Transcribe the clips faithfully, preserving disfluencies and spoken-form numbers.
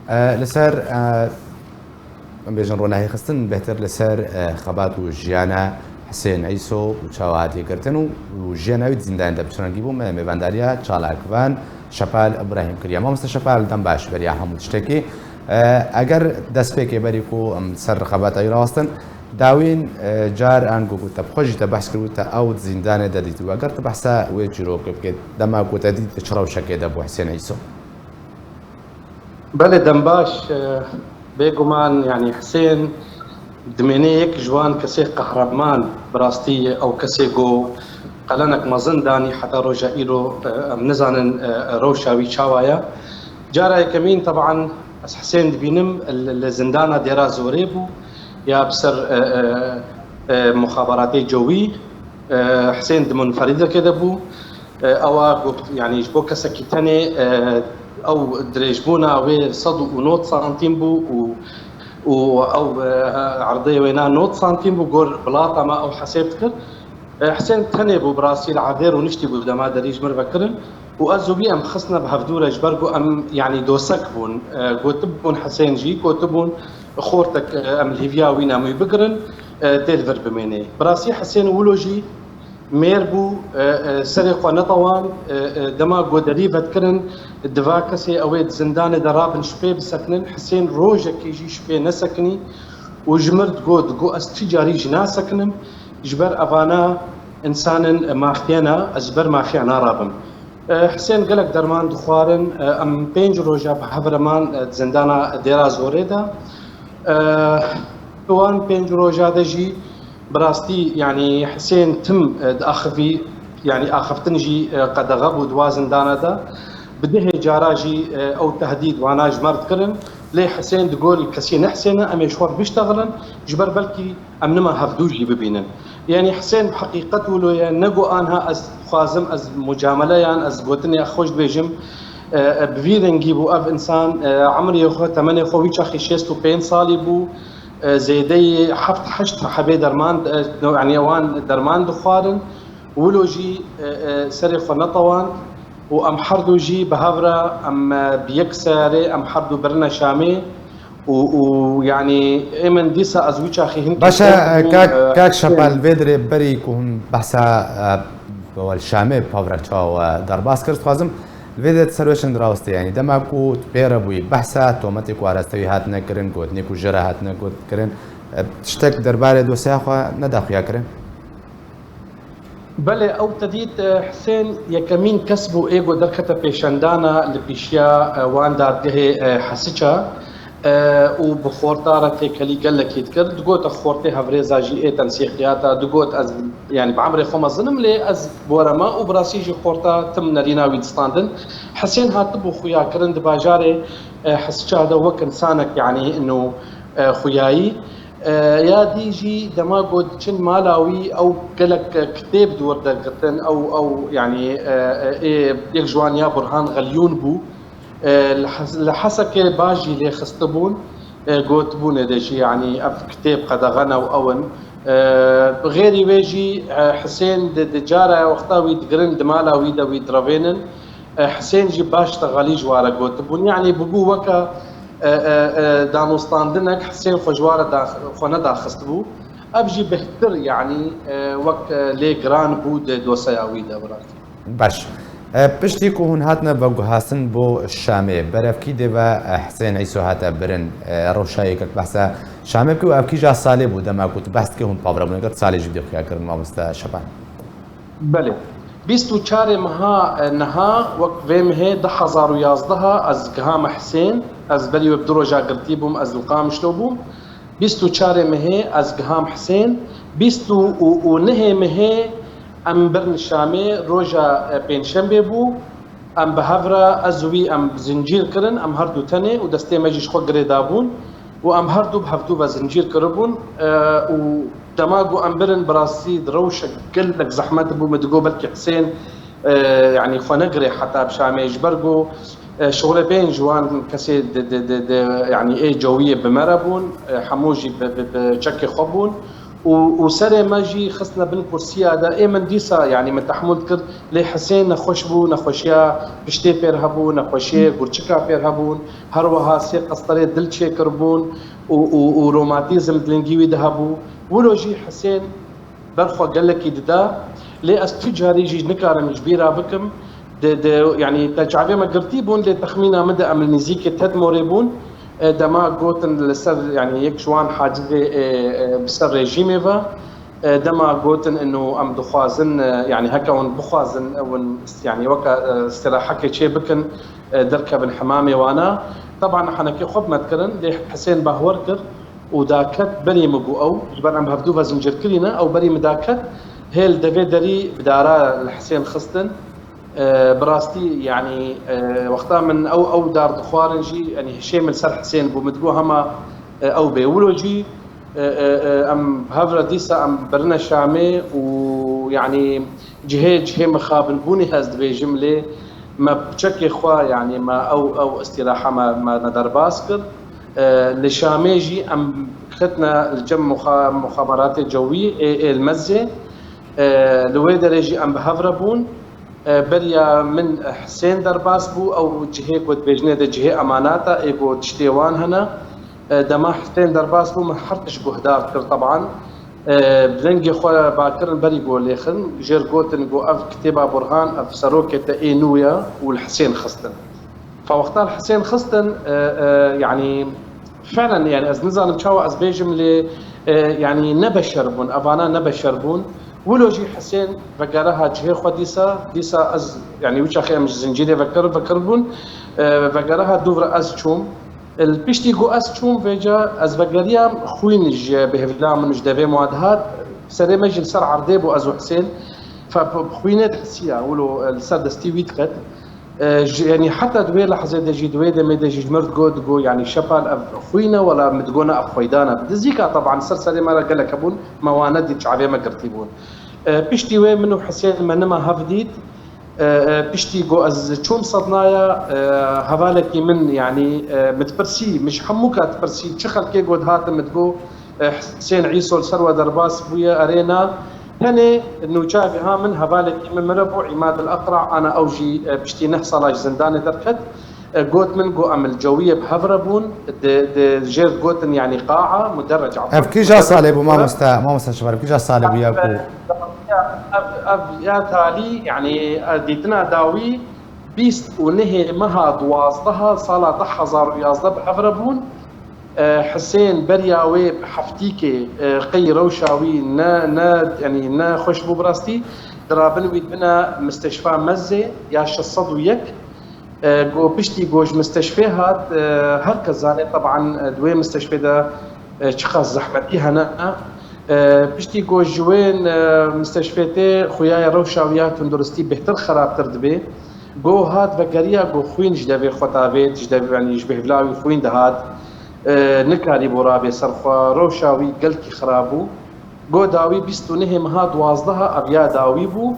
E, li ser, e, em bêjin ronahî xistin bêhtir li ser, e, xebat û jiyana Hisên Îso û çawa hatiye girtin û, û jiyana wî di zîndanê de bi çi rengî bû, me mêvandariya çalakvan Şepal Îbrahîm kiriye. Mamoste Şepal, dem baş beriya hemû tiştekî. E, eger destpêkê berî ku em ser xebata wî rawestin, dawîn, e, car ango ku te bi xwe jî te behs kir û te ew di zîndanê de dîtibû. Eger tu behsa wê çîrokê bikê, dema ku te dît, di çi rewşekê de bû Hisên Îso? Belê, dem baş. E, bêguman, yanî Hisên dimêne yek ji wan kesê qehreman, bi rastî ew kesê ku qelenek mezin danî heta roja îro, e, em nizanin, e, rewşa wî çawa ye. Cara yekemîn, teban, ez Hisên dibînim, li, li zindana Dêra Zorê bû, ya bi ser, e, e, e, muxaberatê cewî, e, Hisên di munferîdekê de bû. E, ewa got, yanî ji bo kesekî tenê, e, ew dirêjbûna wê sed û nod santîm bû û, û ew, e, erdê wêna nod santîm bû, gor bilata me ew hesêb dikir. E, Hisên tenê bû, bi rastî li erdê rûniştî bû, dema derî ji min ve kirin û ez û wî em xistine bi hevdû re, ji ber ku em, yanî, dosek bûn. E, gotibûn Hisên jî, gotibûn xortek, e, em li hêviya wî ne, em wî bigirin, e, tê li vir bimênê. Bi rastî Hisên wilo jî mêr bû, e, e, serê xwe netewan, e, e, dema ku derî vedikirin, diva kesê ew ê di zindanê de rabin, ji pê bisekinin. Hisên rojekê jî ji pê nesekinî û ji mir digot, digot, ez tu carî jî nasekinim, ji ber evana însanin mafiye ne, ez ji ber mafiya narabim. E, Hisên gelek derman dixwarin, e, em pênc roja bi hev re man, e, di zindana Dêra Zorê de. E, di wan pênc roja de jî bi rastî, yanî Hisên tim, e, diaxivî, yanî axiftin jî, e, qedexe bû di wa zindana de. Bi dehê cara jî, e, ew tehdîd wana ji me re dikirin. Lê Hisên digot, li kesî ne Hisên e, em ê ji xwe re biştexilin, ji ber belkî em nima hevdû jî bibînin. Yanî Hisên bi heqîqet wilo ye, ne ku anha ez dixwazim, ez mucamele yan ez gotinê xweş dibêjim, e, e, bi vî rengî bû ev însan, e, emrê xwe, temenê xwe wî çaxî şêst û pênc salî bû, e, zêdeyê heft heşt hebê derman, e, yanî wan derman dixwarin, wilo jî, e, e, serê xwe netewan û em herdu jî bi hev re, em, e, bi yek serê em herdu birine Şamê. û, û, yanî, ê min dîsa ez wî çaxî hin Baş e, kêfxweş bû, kak, e, kak Şepal, vê dirê berî ku hûn behsa, e, wel Şamê pavrek çawa we derbas kir, dixwazim li vê de ser weşin dirawistê, yanî dema ku tu pê re bûyî, behsa tometê ku araste wî hatine kirin, gotinê ku ji re hatine got kirin, e, tiştek derbarê dosyeya xwe neda xuya kirin? Belê, ew te dît, e, Hisên yekemîn kes bû ê ku derkete pêşendana li pêşiya, e, wan dadgehê, e, Hesiça, e, û bi xorta re têkelî gelekî dikir. Digot, xortê hevrêza jî ê tensîqiyata, digot, ez, yanî bi emrê xwe mezin im, lê ez borema û bi rastî jî xorta tim nerîna wî distandin. Hisên hatibû xuyakirin di bajarê, e, Hesiça de wek insanek, yanî ino, e, xuyayî. E, ya dî jî dema ku diçin mala wî ew gelek kitêb di wir dergirtin, ew, ew, yanî, e, e, ê yek ji wan ya Burhan Xelyûn bû. E, li Hes-, li Hesekê baş jî lê xistibûn, e, gotibûn ê de jî, yanî ev kitêb qedexe ne û ew in. E, bi xêrî wê jî, e, Hisên di, di cara wexta wî digirin di mala wî de wî direvênin. E, Hisên jî baş texalî ji wa re gotibûn. Yanî bûbû weke, e, e, e, danûstandinek Hisên xwe ji wa re dax-, xwe nedaxistibû. Ev jî bêhtir, yanî, e, wek, e, lê giran bû di doseya wî de, bi rastî. Baş. E, piştî ku hûn hatine veguhastin bo Şamê, berevkî dê ve, e, Hisên Îso hate birin, e, rewşa yê kir behsa Şamê bike û ev kîja salê bû, dema ku tu behs dikî hûn pavre bûne, ger salê jî bidî xuya kirin, mamoste Şeban. Belê. Bîst û çarê meha, e, niha, wek vê mehê du hezar û yazdeh ez gihame Hisên, ez berî wê bi du roja girtî bûm, ez li Qamişlo bûm. Bîst û çarê mehê ez giham Hisên, bîst û nehê mehê em birin Şamê, roja, e, pêncşembê bû. Em bi hev re, ez û wî em zincîr kirin, em her du tenê û destê me jî ji xwe girê dabûn û em her du bi hevdû ve zincîr kiribûn, e, û dema ku em birin, bi rastî di rewşek gelek zehmet bû, min digot belkî Hisên, e, yanî xwe negirê heta bi Şamê, ji ber ku, e, şorê pênc ji wan kesê di, di, di, di, yanî ê cewiyê bi me re bûn, e, hemû jî bi, bi, bi çekê xwe bûn. û, û serê me jî xistine bin kursiya de. Ê min dîsa, yanî min tehmûl dikir, lê Hisên nexweş bû, nexweşiya piştê pêr hebû, nexweşiyê gurçika pêr hebûn, her wiha sê qestirê dil çêkiribûn û, û, û romatîzm di lingî wî de hebû. Wilo jî Hisên ber xwe gelekî dida, lê ez tu carî jî nikarim ji bîra bikim. Di, di, yanî te çavê me girtî bûn, lê texmîna min de em li nêzîkê Tedmorê bûn. E, dema gotin li ser, yanî yek ji wan hacizê, e, e, bi ser rejîmê ve, e, dema gotin inu em dixwazin, e, yanî heke hûn bixwazin, e, hûn, yanî weke, e, istirahekê çê bikin, e, derkevin hemamê wana. Teban hanekê xwe bi me dikirin, lê Hisên bahwer kir û daket berî min, got ew, ji ber em bi hevdû ve zincîr kirî ne, ew berî min daket, hê li devê derî bi dara li Hisên xistin. E, bi rastî, yanî, e, wexta min ew, ew dar dixwarin jî, yanî hişê min li ser Hisên bû, min digot hema, e, ew bê. Wilo jî, e, e, e, em bi hev re dîsa em birine Şamê û, yanî, cihê, cihê mixabinbûnê ez dibêjim, lê me bi çekê xwe, yanî me ew, ew îstîraha me, me, me derbas kir. E, li Şamê jî em ketine li cem muxa-, muxabaratê cewî ê, ê li Mezê. E, li wê derê jî em bi hev re bûn. E, beriya min, e, Hisên derbas bû, ew cihê ku dibêjinê de cihê emanata, ê ku tiştê wan hene. E, dema Hisên derbas bû, min her tişt guhdar kir, teban. E, bi dengê xwe bakirin berî ku lêxin, jêr gotin ku ev kitêba Burhan, ev serokê te ê nû ye û li Hisên xistin. Fa wexta li Hisên xistin, e, e, yanî, felen, yanî, ez nizanim çawa ez bêjim, lê, e, yanî, ne beşer bûn, evana ne beşer bûn. Wilo jî Hisên vegere ha cihê xwe dîsa, dîsa ez, yanî, wî çaxê em ji zincîrê vekir, vekir bûn, e, vegere ha dûv re ez çûm. Li piştî ku ez çûm vêca, ez vegeriyam xwîn ji bêhvila min ji devê min dihat. Serê me jî li ser erdê bû, ez û Hisên. Fe bi xwînê dihisiya, wilo, e, li ser destî wî diket. E, ji, yanî heta di wê lehzê de jî, di wê demê de jî ji mir digot, digot, yanî Şepal ev xwîn e, wela min digot ne ev xweydan e. Bi dizîka teban ser serê me re gelek hebûn, me wan nedît, çavê me girtî bûn. E, piştî wê min û Hisên me nima hev dît. E, e, piştî got ez çûm Sednaya, e, hevalekî min, yanî, e, min dipirsî, min ji hemû ka dipirsî, çi xelkê got hatin min digot, e, Hisên Îso li ser we derbas bûye, erê na. Tenê nûçavê ha min, hevalekî min mire bû, Îmad el Eqra, ana ew jî, e, piştî neh sala ji zindanê derket. E, got min, got em li Cewiyê bi hev re bûn, di, di jêr gotin, yanî qaa, muderrec. Ev kîja salê bû, mamoste, mamoste Şemal, ev kîja salê bû ya ku? Ev, ev ya talî, yanî, e, dîtina dawî bîst û nehê meha duwazdeha sala du hezar û yazdeh bi hev re bûn. E, Hisên beriya wê bi heftîkê, e, qey rewşa wî ne, ne, yanî ne xweş bû bi rastî. Dirabin wî dibine misteşfa Mezê ya şeş sed û yek. E, go piştî go ji misteşfê hat, e, her kes zane, teban, e, di wê misteşfê de, e, çiqas zehmetî hene. E, piştî go ji wê, e, misteşfê tê, xuya ye rewşa wî ya tunduristî bêhtir xerabtir dibe. Go hat vegeriya, go xwîn ji devê xwe davêt, ji dev-, yanî ji bêhvila wî xwîn dihat. E, nikarîbû rabê ser xwe, rewşa wî gelkî xirab bû. Go dawî bîst û nehê meha duwazdeha ev ya dawî bû.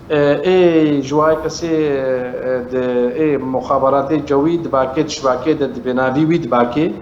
E, ê ji wayê kesê, e, di, ê muxabaratê cewî di bakê, di şibakê de di bênavî wî di bakê.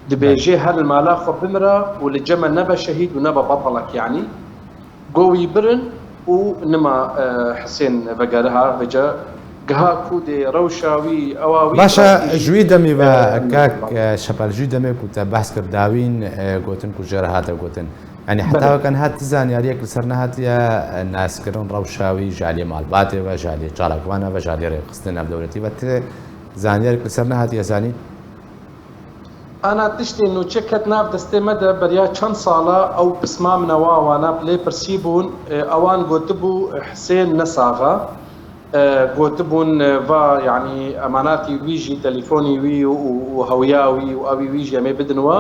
Dibêjê her li mala xwe bimira û li cem me nebe şehîd û nebe betelek, yanî. Go wî birin û nima, e, Hisên vegeriha vêca giha ku dê rewşa wî, ewa wî. Baş e, ji wî demî ve, e, kak, e, Şepel, ji wî demê ku te behs kir dawîn, e, gotin ku jê re hate gotin. Yanî heta weke niha ti zanyariyek li ser nehatiye, e, naskirin rewşa wî ji aliyê malbatê ve, ji aliyê çalakvan ve, ji aliyê rêxistinên navdewletî ve ti zanyariyek li ser nehatiye zanîn? Ana tiştê nûçe ket nav destê me de, beriya çend sala ew pisma min ewa wana lê pirsî bûn, e, ewan gotibû Hisên ne sax e. E, gotibûn, e, va, yanî, emanatî wî jî, telîfonî wî û, û, û hewiya wî û ewî wî jî em ê bidin we.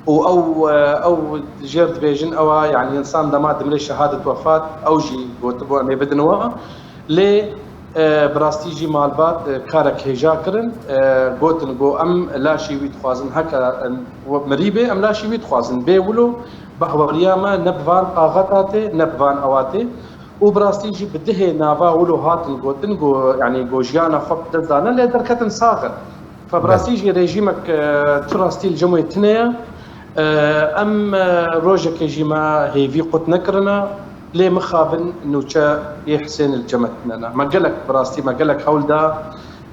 Û ew, e, ew jêr dibêjin ewa, yanî, însan dema dimrê şehadet wefat, ew jî gotibû em ê bidin we. Lê, e, bi rastî jî malbat, e, karek hêja kirin, e, gotin, go em laşê wî dixwazin, heke, e, mirî bê, em laşê wî dixwazin. Bê wilo, bahweriya me ne bi van qaxeta tê, ne bi van ewa tê. Û bi rastî jî bi dihê nava wilo hatin gotin, go, yanî, go jiyana xwe bi dest dane, lê derketin sax in. Fe bi rastî jî rejîmek, e, tu rastî li cem wê tune ye. Em rojekê jî me hêvî qut nekirine, lê mixabin nûçe yê Hisên li cem me tine ne. Me gelek, bi rastî me gelek hewl da,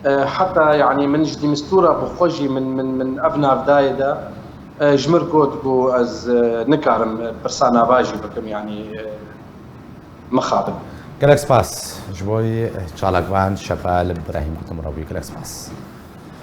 heta, yanî, min ji dîmistûra bi xwe jî min, min, min ev navdayê de, ji mir got, got ez nikarim pirsa nava jî bikim, yanî, mixabin. Gelek spas ji bo çalakvan şefe li Birahîm Kutim re bûyî. Gelek spas.